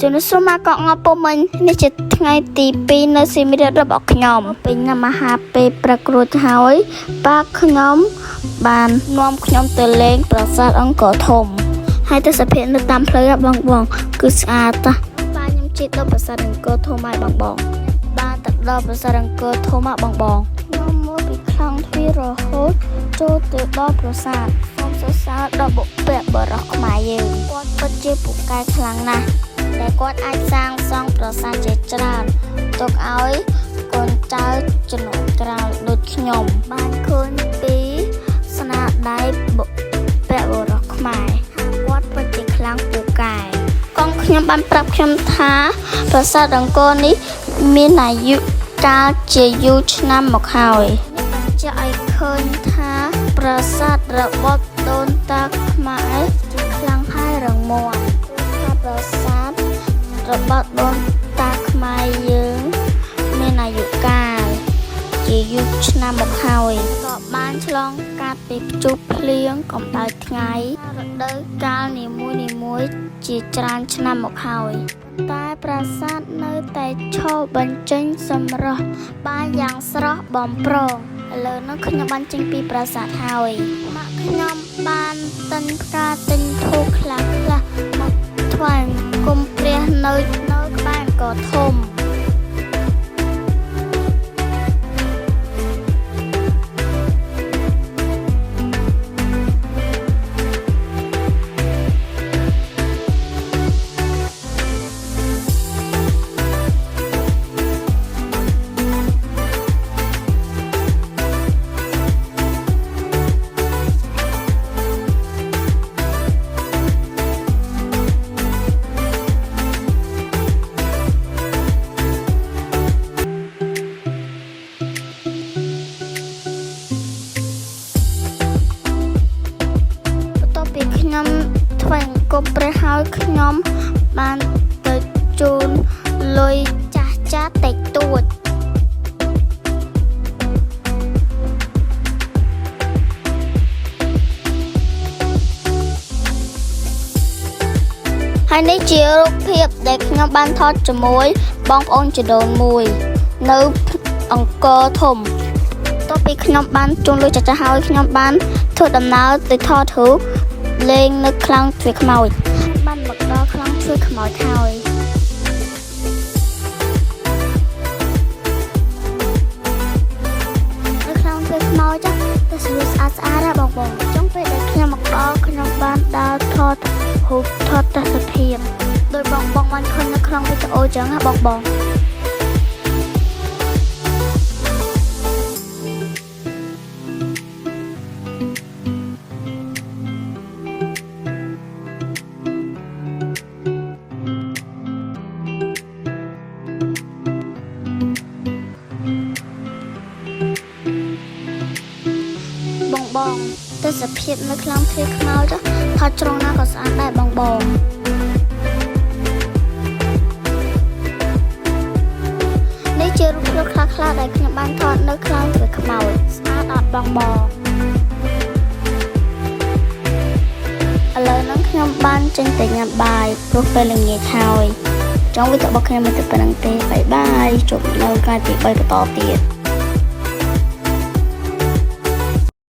ជំរាបសួរមកកងពុំមិញនេះជាថ្ងៃទី2នៅសៀមរាបរបស់ខ្ញុំពេលញ៉ាំអាហារពេលព្រឹករួចហើយប៉ាខ្ញុំបាននាំខ្ញុំទៅលេងប្រាសាទអង្គរធំហើយទេសភាពនៅតាមផ្លូវហ៎បងបងគឺស្អាតតាស់ប៉ាខ្ញុំជិះដល់ប្រាសាទអង្គរធំហើយបងបងបានទៅដល់ប្រាសាទអង្គរធំហ៎បងបងខ្ញុំមកពីខ្លោងទ្វាររហូតចូលទៅដល់ប្រាសាទសូមសរសើរដល់បុព្វបុរសខ្មែរយើងគាត់ពិតជាពូកែខ្លាំងណាស់ ដែលគាត់អាចសាងសង់ប្រាសាទជាច្រើនទុកឲ្យកូនចៅជំនាន់ក្រោយដូចខ្ញុំបានឃើញពីស្នាដៃបុព្វបុរសខ្មែរថាគាត់ពិតជាខ្លាំងពូកែកងខ្ញុំបានប្រាប់ខ្ញុំថាប្រាសាទអង្គរនេះមានអាយុកាលជាយូរឆ្នាំមកហើយនេះបញ្ជាក់ឲ្យឃើញថាប្រាសាទរបស់ដូនតាខ្មែរជាខ្លាំងហើយរឹងមាំថាប្រាសាទ របស់ដូនតាខ្មែរយើងមានអាយុកាលជាយូរឆ្នាំមកហើយក៏បានឆ្លងកាត់ពីព្យុះភ្លៀងកម្ដៅថ្ងៃរដូវកាលនីមួយៗជាច្រើនឆ្នាំមកហើយតែប្រាសាទនៅតែឈរបញ្ចេញសម្រស់បានយ៉ាងស្រស់បំព្រងឥឡូវនេះខ្ញុំបានចេញពីប្រាសាទហើយម៉ាក់ខ្ញុំបានទិញផ្កាទិញធូបខ្លះៗមកថ្វាយគុំព្រះនៅក្បែរអង្គរធំ បន្ទាប់ពីខ្ញុំថ្វាយអង្គមព្រះហើយខ្ញុំបានទៅជូនលុយចាស់ចាស់តិចតួចហើយនេះជារូបភាពដែលខ្ញុំបានថតជាមួយបងប្អូនជីដូនមួយ នៅអង្គរធំបន្ទាប់ពីខ្ញុំបានជូនលុយចាស់ចាស់ហើយខ្ញុំបានធ្វើដំណើរទៅថតរូបលេងនៅខ្លោងទ្វារខ្មោចបានមកដល់ខ្លោងទ្វារខ្មោចហើយ នៅក្នុងទ្វារខ្មោចចាតែស្រួលស្អាតស្អាតណាបងបងចុងពេលដែលខ្ញុំមកដល់ខ្ញុំបានដើរថតរូបថតទេសភាពដោយបងបងបានឃើញនៅក្នុងវីដេអូចឹងណាបងបងបងបងទេសភាពនៅក្នុងទ្វារខ្មោចថតជ្រុងណាក៏ស្អាតដែរបងបងនេះជារូបភាពខ្លះៗដែលខ្ញុំបានថតនៅក្នុងទ្វារខ្មោចស្អាតអត់បងបងឥឡូវហ្នឹងខ្ញុំបានចេញទៅញ៉ាំបាយព្រោះពេលល្ងាចហើយចង់វីដេអូរបស់ខ្ញុំមានតែប៉ុណ្្នឹងទេបាយបាយជួបនៅថ្ងៃទី3បន្តទៀត។